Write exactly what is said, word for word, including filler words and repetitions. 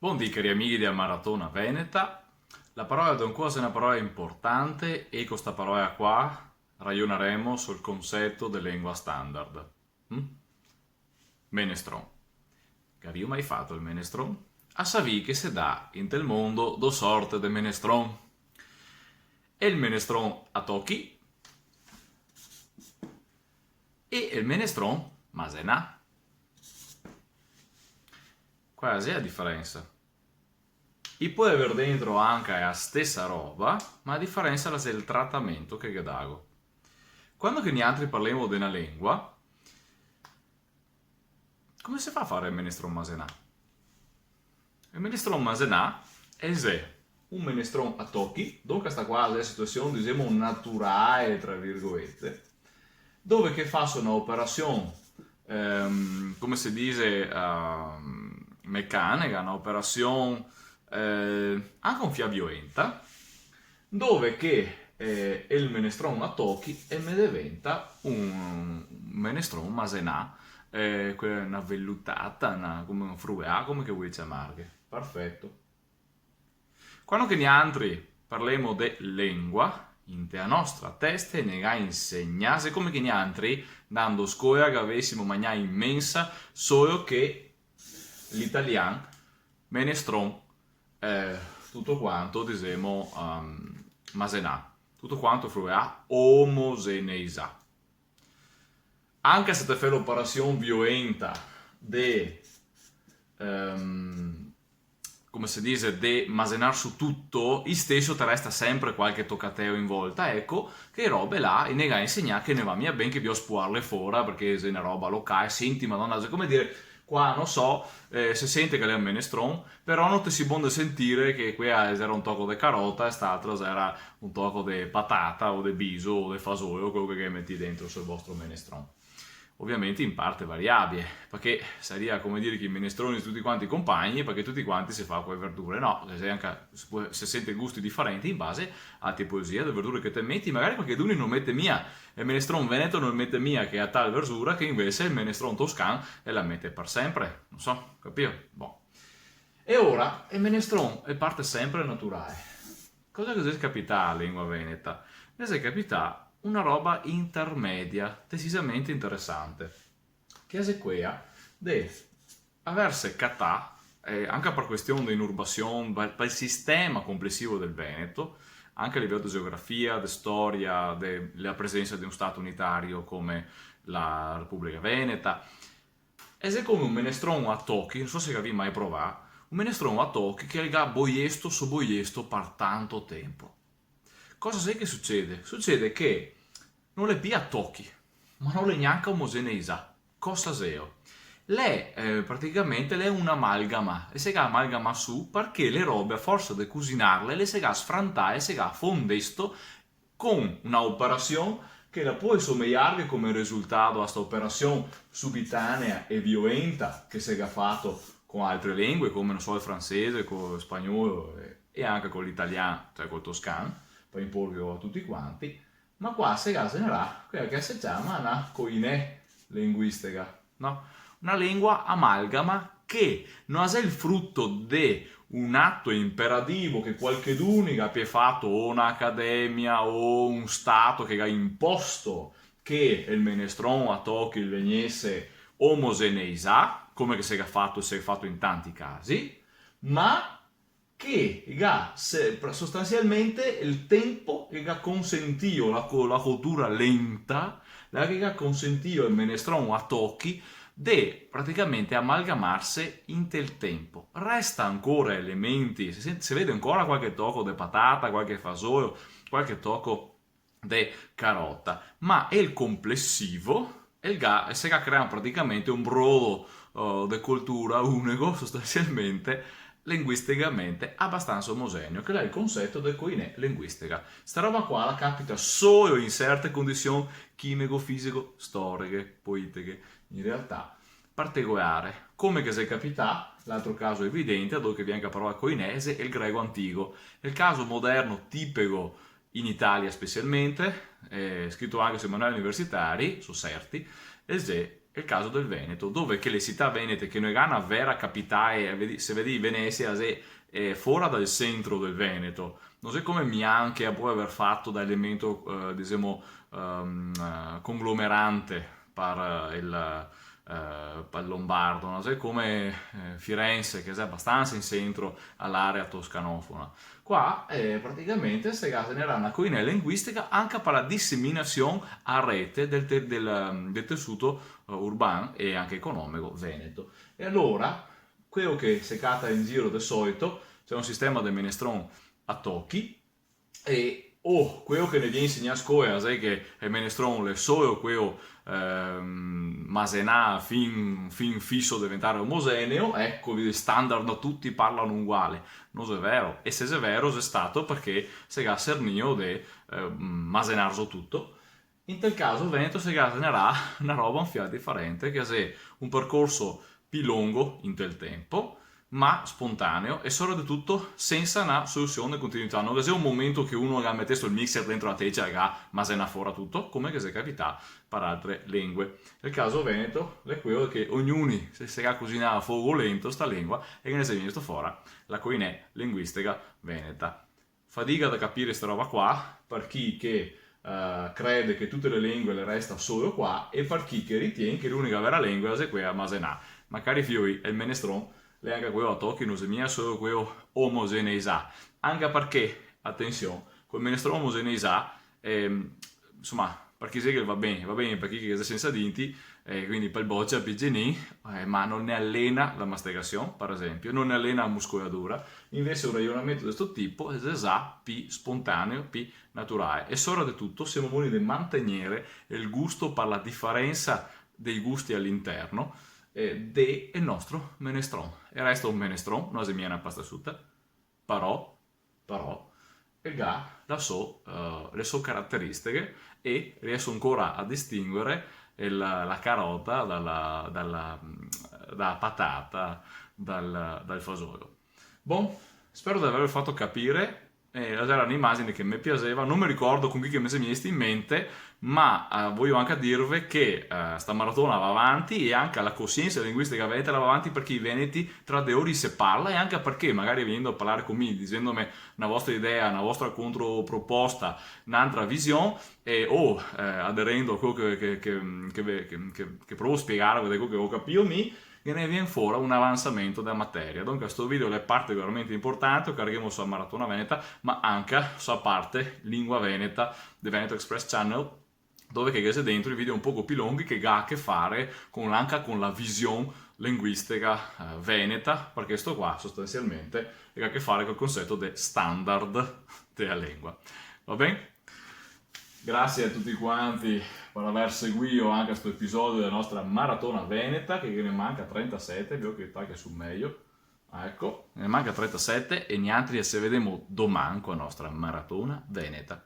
Bondì, cari amighi dea Maratona Veneta. La parola de ancò xe na parola inportante e co sta parola qua rajonaremo sul conceto de lengua standard. Mm? Menestron. Gavìo mai fato el menestron? A savì che se dà inte el mondo do sorte de menestron. E el menestron a tochi e el menestron masenà. Qual xe la diferensa? I pol aver dentro anca la stesa roba, ma la diferensa la xe el tratamento che ghe dago. Quando che nialtri parlemo de na lengua, come se fa a fare el menestron masenà? El menestron masenà el xe un menestron a tochi, donca sta qua xe la situasion, disemo, naturale, tra virgolete, dove che faso na operasion, ehm, come se dixe, ehm, mecanega, na operasion, eh, anca un fià violenta, dove che, eh, el menestron a tochi e me deventa un menestron masenà, eh, que-, na vellutata, na, come un frueà, come che volì ciamarghe. Perfeto. Quando che nialtri parlemo de lengua, inte la nostra testa ne ga insegnà, xe come che nialtri, ndando a scola, gavesimo magnà in mensa, solo che l'italian, menestron, eh, tuto quanto, disemo, ehm, masenà, tuto quanto frueà, omogeneizà. Anca se te fè l'operasion violenta de, ehm, come se dixe, de masenar su tuto, isteso te resta senpre qualche tocateo in volta, eco, che robe là, i ne ga insegnà che ne va mia ben che bisogna spuarle fora, parché xe na roba locale, senti, Madona, xe come dire, qua, no so, eh, se sente che l'è un menestron, però no te si bon de sentire che quea xera un toco de carota e st'altra xera un toco de patata o de biso o de fasoio, queo che ghe metì dentro sul vostro menestron. Ovviamente in parte variabile, parché saria come dire che i menestroni xe tuti quanti compagni, parché tuti quanti se fa co le verdure, no, xe anca, se pol, se sente gusti difarenti in base a tipologia de verdure che te meti, magari qualcheduni no mete mia, el menestron veneto no mete mia che a tal verzura, che invese el menestron toscan el la mete par senpre, no so, capìo? Bon. E ora, el menestron el parte senpre naturale. Cosa che xe capità a lengua veneta? Ghe xe capità una roba intermedia, decisamente interesante, che xe quea de averse catà, eh, anca par question de inurbasion, par, par el sistema complesivo del Veneto, anca a livel de geografia, de storia, de la presensa de un stato unitario come la Republica Veneta, e xe come un menestron a tochi, no so se gavì mai provà, un menestron a tochi che el ga boiesto so boiesto par tanto tenpo. Cosa xe che sucede? Sucede che no l'è pì a tochi, ma no l'è gnanca omogeneizà. Cosa xeo? L'è, eh, praticamente l'è un'amalgama, e se ga amalgamà su parché le robe, a forsa de cusinarle, le se ga sfrantà e se ga fondesto con na operasion che la pol somejarghe come resultato a sta operasion subitanea e violenta che se ga fato con altre lengue, come, no so, el francese, col spagnolo e, e anca co l'italian, cioè col toscan, par inporghelo a tuti quanti, ma qua se ga generà quela che se ciama na coinè lenguistega, no? Na lengua amalgama che no xe el fruto de un ato imperativo che qualcheduni ga pì fato, o na academia, o un stato che ga imposto che el menestron a tochi el vegnese omogeneizà, come che se ga fato, se ga fato in tanti casi, ma che ga se-, pra-, sostansialmente el tenpo che ga consentìo la co-, la cultura lenta, la che ga consentìo el menestron a tochi de praticamente amalgamarse inte el tenpo. Resta ancora elementi, se sen-, se vede ancora qualche toco de patata, qualche fasoio, qualche toco de carota, ma el complesivo, el ga, se ga creà praticamente un brodo, eh, de cultura unego, sostansialmente, lenguistegamente abastansa omogeneo, che l'è el conceto de coinè lenguistega. Sta roba qua la capita solo in serte condision chimico, fisico, storiche, politiche, in realtà particolare, come che xe capità, l'altro caso evidente, dove che vien anca parola coinè, xe el grego antico. El caso moderno tipico in Italia specialmente, eh, scrito anca sui manuali universitari, su serti, el xe Xe el caso del Veneto, dove che le cità venete che no ga na vera capitale, eh, vedi-, se vedi Venesia xe, eh, fora dal centro del Veneto, no xe come Milan che la pol aver fato da elemento, eh, disemo, ehm, eh, conglomerante par, eh, el, eh, par el lonbardo, no xe come, eh, Firenze che xe abastansa in centro a l'area toscanofona. Qua, eh, praticamente se ga generà na coinè lenguistica anca par la diseminasion a rete del te-, del, del tesuto, eh, urban e anca economico veneto. E alora, queo che se cata in giro de soito, xe un sistema de menestron a tochi, e, o queo che ne vien insegnà a scola, xe che el menestron l'è soło queo, ehm, masenà fin, fin fiso deventar omogeneo, eco, vedi, standard, tuti parlano uguale. No xe vero, e se xe vero xe stato parché se ga sernìo de, ehm, masenarzo tuto. In tal caso veneto se ga generà na roba un fià diferente, che xe un percorso pi longo in tel tempo, ma spontaneo e, sora de tuto, sensa na solusion de continuità. No ghe xe un momento che uno ga metesto el mixer dentro la tecia e ga masenà fora tuto, come che xe capità par altre lengue. Nel caso veneto, l'è queo che ognuni se, se ga cusinà a fogo lento sta lengua e che ne xe vegnesto fora la coinè lenguistica veneta. Fadiga da capire sta roba qua, par chi che, eh, crede che tute le lengue le resta soło qua, e par chi che ritien che l'unica vera lengua xe quea masenà. Ma cari fioi, el menestron l'è anca queo a tochi, no xe mia soło queo omogeneizà. Anca parché, atension, col menestron omogeneizà, ehm, insoma, par chi xe che va ben, va ben, par chi che xe sensa dinti, eh, quindi pel bocia, pel genin, eh, ma no ne alena la mastegasion, par esempio, no ne alena la muscoladura. Invese un rajonamento de sto tipo xe za pi spontaneo, pi naturale. E sora de tuto semo boni de mantegnere el gusto par la difarensa dei gusti a l'interno, eh, de el nostro menestron. El resta un menestron, no xe mia na pastasuta, però, però, el ga la so, eh, le so carateristiche e rieso ancora a distinguere el, la carota dala, dala, da patata, dal, dal fasoło. Bon, spero de averve fato capire. Eh, la gera un'imagine che me piaseva, no me ricordo con chi che me xe vegnesto in mente, ma, eh, vojo anca dirve che, eh, sta maratona va avanti e anca la cosiensa lenguistica veneta la va avanti, parché i veneti tra de lori se parla, e anca parché magari vegnendo a parlare con mi, disendome na vostra idea, na vostra controproposta, n'antra vision, e, o, eh, aderendo a queo che, che, che, che ve-, che, che, che provo a spiegarve de queo che go capìo mi, ghe ne vien fora un avansamento dela materia. Donca sto video l'è particolarmente importante, lo carghemo su la Maratona Veneta, ma anca su la parte lingua veneta de Veneto Express Channel, dove che ghe xe dentro i video un poco pi longhi che ga a che fare con, anca con la vision lenguistica, eh, veneta, parché sto qua sostansialmente el ga a che fare col conceto de standard dela lengua. Va ben? Grasie a tuti quanti par aver seguìo anca sto episodio dela nostra Maratona Veneta, che ghe ne manca trentasete, vedo che taca sul mejo. Eco, ghe ne manca trentasete e nialtri se vedemo doman co la nostra Maratona Veneta.